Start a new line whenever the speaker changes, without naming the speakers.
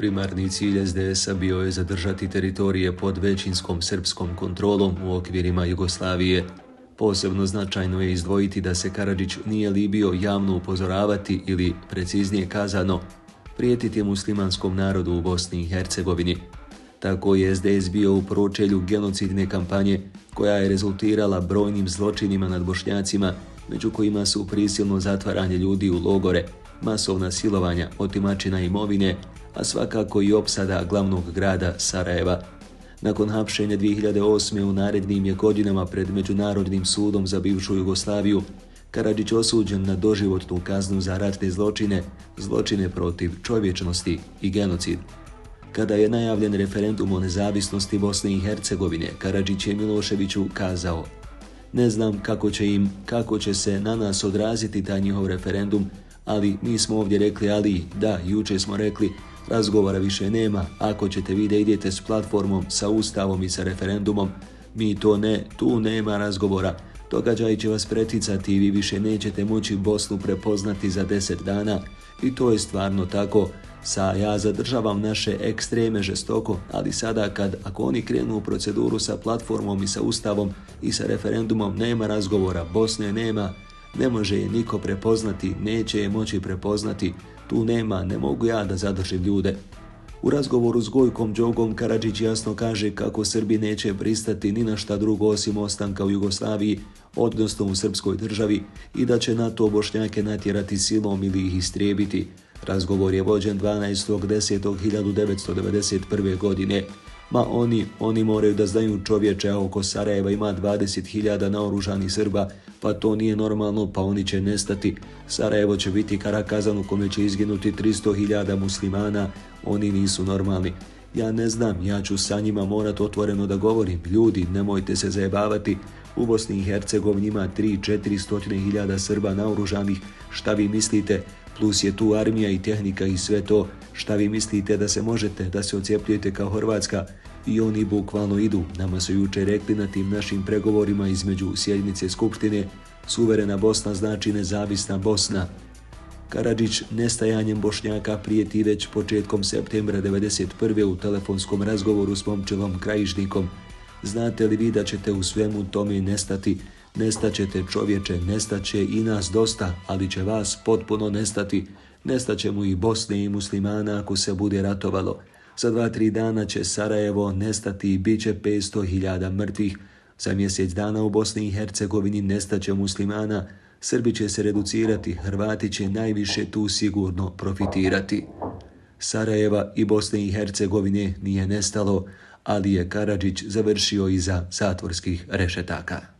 Primarni cilj SDS-a bio je zadržati teritorije pod većinskom srpskom kontrolom u okvirima Jugoslavije. Posebno značajno je izdvojiti da se Karadžić nije libio javno upozoravati ili, preciznije kazano, prijetiti muslimanskom narodu u Bosni i Hercegovini. Tako je SDS bio u pročelju genocidne kampanje koja je rezultirala brojnim zločinima nad Bošnjacima, među kojima su prisilno zatvaranje ljudi u logore, masovna silovanja, otimačina imovine, a svakako i opsada glavnog grada Sarajeva. Nakon hapšenja 2008. u narednim je godinama pred Međunarodnim sudom za bivšu Jugoslaviju Karadžić osuđen na doživotnu kaznu za ratne zločine, zločine protiv čovječnosti i genocid. Kada je najavljen referendum o nezavisnosti Bosne i Hercegovine, Karadžić je Miloševiću kazao: "Ne znam kako će se na nas odraziti taj njihov referendum, ali mi smo ovdje rekli ali, da, juče smo rekli, razgovora više nema, ako ćete vi da idete s platformom, sa ustavom i sa referendumom, mi to ne, tu nema razgovora. Događaj će vas preticati i vi više nećete moći Bosnu prepoznati za 10 dana i to je stvarno tako. Ja zadržavam naše ekstreme žestoko, ali sada ako oni krenu u proceduru sa platformom i sa ustavom i sa referendumom, nema razgovora, Bosne nema, ne može je niko prepoznati, neće je moći prepoznati, tu nema, ne mogu ja da zadržim ljude." U razgovoru s Gojkom Đogom Karadžić jasno kaže kako Srbi neće pristati ni na šta drugo osim ostanka u Jugoslaviji, odnosno u srpskoj državi, i da će na to Bošnjake natjerati silom ili ih istrijebiti. Razgovor je vođen 12.10.1991. godine. Ma oni moraju da znaju, čovječe, a oko Sarajeva ima 20.000 naoružanih Srba, pa to nije normalno, pa oni će nestati. Sarajevo će biti Karakazan u kome će izginuti 300.000 muslimana, oni nisu normalni. Ja ne znam, ja ću sa njima morat otvoreno da govorim. Ljudi, nemojte se zajebavati, u Bosni i Hercegovini ima 300-400.000 Srba naoružanih, šta vi mislite? Plus je tu armija i tehnika i sve to. Šta vi mislite da se možete, da se ocijepljujete kao Hrvatska? I oni bukvalno idu. Nama su juče rekli na tim našim pregovorima između sjednice Skupštine, suverena Bosna znači nezavisna Bosna. Karadžić nestajanjem Bošnjaka prijeti već početkom septembra 1991. u telefonskom razgovoru s Momčilom Krajišnikom. Znate li vi da ćete u svemu tome nestati? Nestaćete, čovječe, nestaće i nas dosta, ali će vas potpuno nestati. Nestaće mu i Bosne i muslimana ako se bude ratovalo. Za 2-3 dana će Sarajevo nestati i bit će 500.000 mrtvih. Za mjesec dana u Bosni i Hercegovini nestaće muslimana. Srbi će se reducirati, Hrvati će najviše tu sigurno profitirati. Sarajeva i Bosne i Hercegovine nije nestalo, ali je Karadžić završio iza zatvorskih rešetaka.